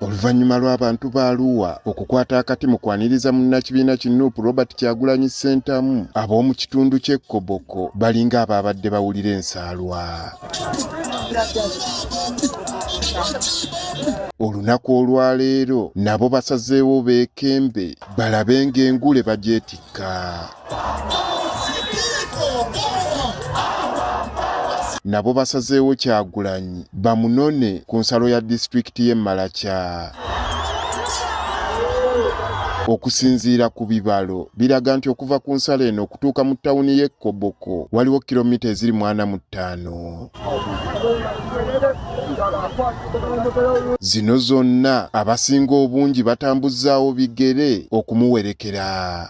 Oluvannyuma lw'abantu ba Arua okukwata akati mu kwaniriza munnakibiina ki Nup Robert Kyagulanyi Ssentamu, ab'omu kitundu ky'e Koboko balinga abaabadde bawulira ensaalwa. Olunaku olwaleero nabo basazeewo beekembe balabe ng'engule bagyetikka. Nabo basazeewo Kyagulanyi bamunone ku nsalo ya disitulikiti y'e Maracha. Okusinziira ku bibalo biraga nti okuva ku nsalo eno okutuuka mu tawuni y'e Koboko waliwo kilomita eziri mu 45. Zino zonna abasinga obungi batambuzzaawo bigere okumuwerekera.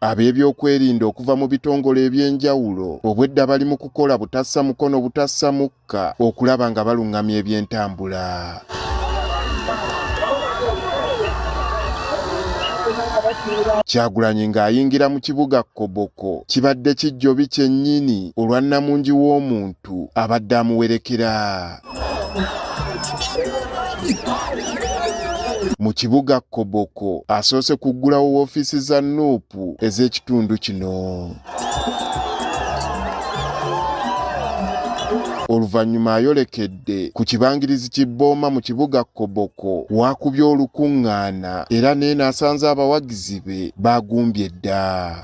Ab'ebyokwerinda okuva mu bitongole eby'enjawulo obwedda bali mu kukola butassa mukono butassa mukka okulaba nga balungamya eby'entambula. Kyagulanyi ng'ayingira mu kibuga Koboko kibadde kijjobi kyennyini olwa nnamungi w'omuntu abadde amuwerekera. Mu kibuga Koboko asoose kuggulawo woofiisi za Nuupu ez'ekitundu kino. Oluvannyuma ayolekedde ku kibangirizi ki Bbooma mu kibuga Koboko waakubye olukuŋŋaana era n'eno asanze abawagizi be baagumbye dda.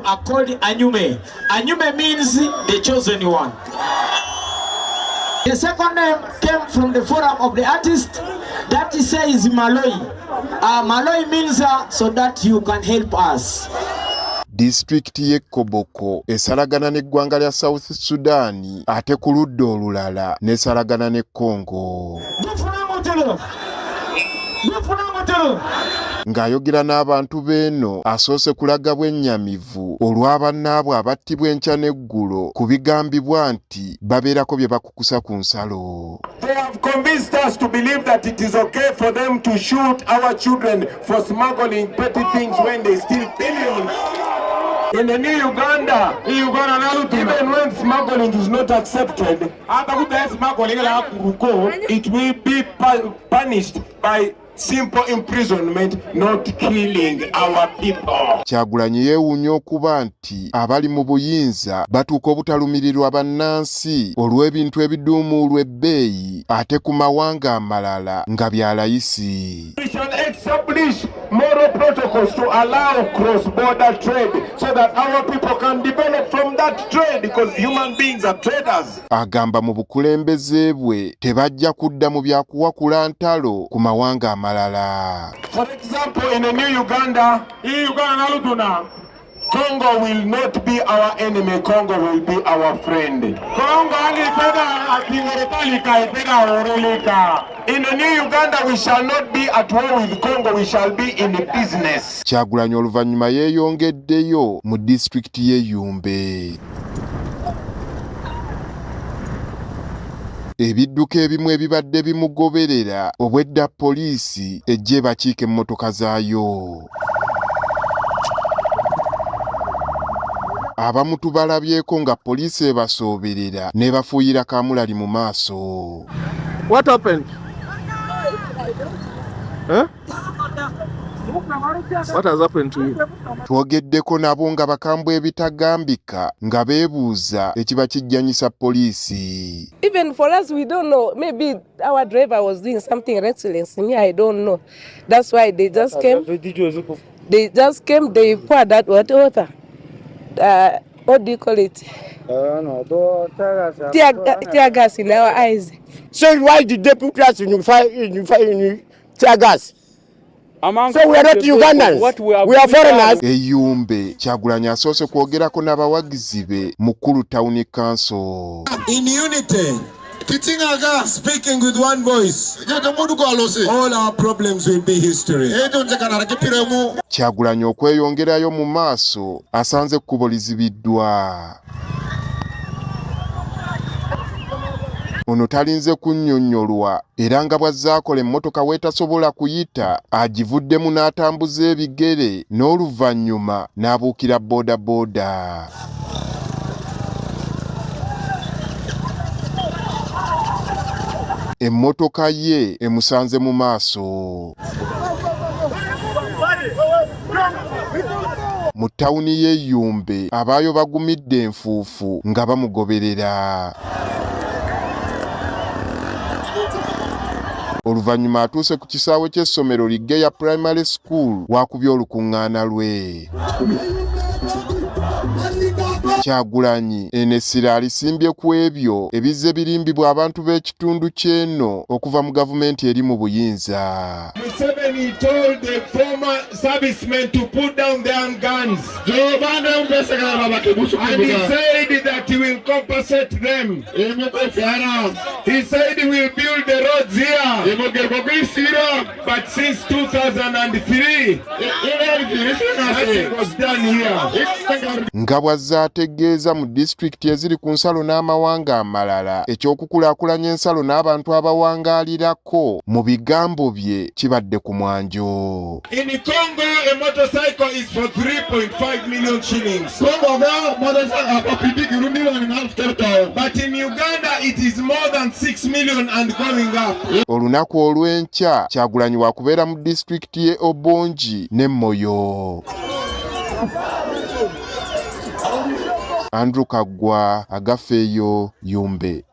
Are called Anyume. Anyume means the chosen one. The second name came from the forum of the artist that says Maloi. Maloi means so that you can help us. Disitulikiti y'e Koboko esalagana n'eggwanga lya South Sudan ate ku ludda olulala n'esalagana ne Congo. Ng'ayogera n'abantu b'eno asoose kulaga bwennyamivu olwa bannaabwe abattibwa enkya n'eggulo ku bigambibwa nti babeerako bye bakukusa ku nsalo. They have convinced us to believe that it is okay for them to shoot our children for smuggling petty things when they steal billions. In the new Uganda, even when smuggling is not accepted, it will be punished by simple imprisonment, not killing our people. Kyagulanyi yeewuunya okuba nti abali mu buyinza batuuka obutalumirirwa bannansi olw'ebintu ebiduumuulwa ebbeeyi ate ku mawanga amalala nga bya layisi. We shall establish moral protocols to allow cross-border trade so that our people can develop from that trade because human beings are traders. Agamba mu bukulembeze bwe tebajja kudda mu bya kuwakula ntalo ku mawanga amalala. For example, in a new Uganda, Congo will not be our enemy, Congo will be our friend. In the new Uganda, we shall not be at war with Congo, we shall be in business. Kyagulanyi oluvannyuma yeeyongeddeyo mu disitulikiti y'e Yumbe. Ebidduka ebimu ebibadde bimugoberera obwedda poliisi ejja ebakiika emmotoka zaayo. Abamu tubalabyeko nga poliisi ebasooberera n'ebafuuyira kaamulali mu maaso. What happened? Eh? What has happened to you? Twogeddeko nabo nga bakambwe ebitagambika nga beebuuza ekiba kijjanyisa poliisi. Even for us, we don't know. Maybe our driver was doing something reckless. Me, I don't know. That's why they just came. They just came, they poured that water. What do you call it? Tear gas in our eyes. So why did they put us in fire, in fire, in tear gas? Among So we are not the people, Ugandans. what we are We are foreigners. Eyumbe Kyagulanyi asoose kwogerako n'abawagizi be mu Kkulu Town Council. In unity, speaking with one voice, all our problems will be history. Kyagulanyi okweyongerayo mu maaso asanze ekkubo lizibiddwa. Ono talinze kunnyonnyolwa era nga bw'azze akola emmotoka w'etasobola kuyita agivuddemu n'atambuza ebigere n'oluvannyuma n'abuukira boodabooda. Emmotoka ye emusanze mu maaso. Mu ttawuni y'e Yumbe abaayo bagumidde enfuufu nga bamugoberera. Oluvannyuma atuuse ku kisaawe ky'essomero Liggeya Primary School w'akubye olukuŋŋaana lwe. Kyagulanyi eno essira alisimbye ku ebyo ebizze birimbibwa abantu b'ekitundu ky'eno okuva mu gavumenti eri mu buyinza. Museveni told the former servicemen to put down their guns. And he said that he will compensate them. He said he will build the roads here. But since 2003, nothing was done here. Nga bw'azze ategeeza mu disitulikiti eziri ku nsalo n'amawanga amalala, eky'okukulaakulanya ensalo n'abantu abawangaalirako mu bigambo bye kibadde ku mwanjo. In Congo, a motorcycle is for 3.5 million shillings. But in Uganda, it is more than 6 million and going up. Olunaku olw'enkya Kyagulanyi wakubeera mu disitulikiti y'e Obongi ne Moyo. Andrew Kaggwa, Agafeeyo, Yumbe.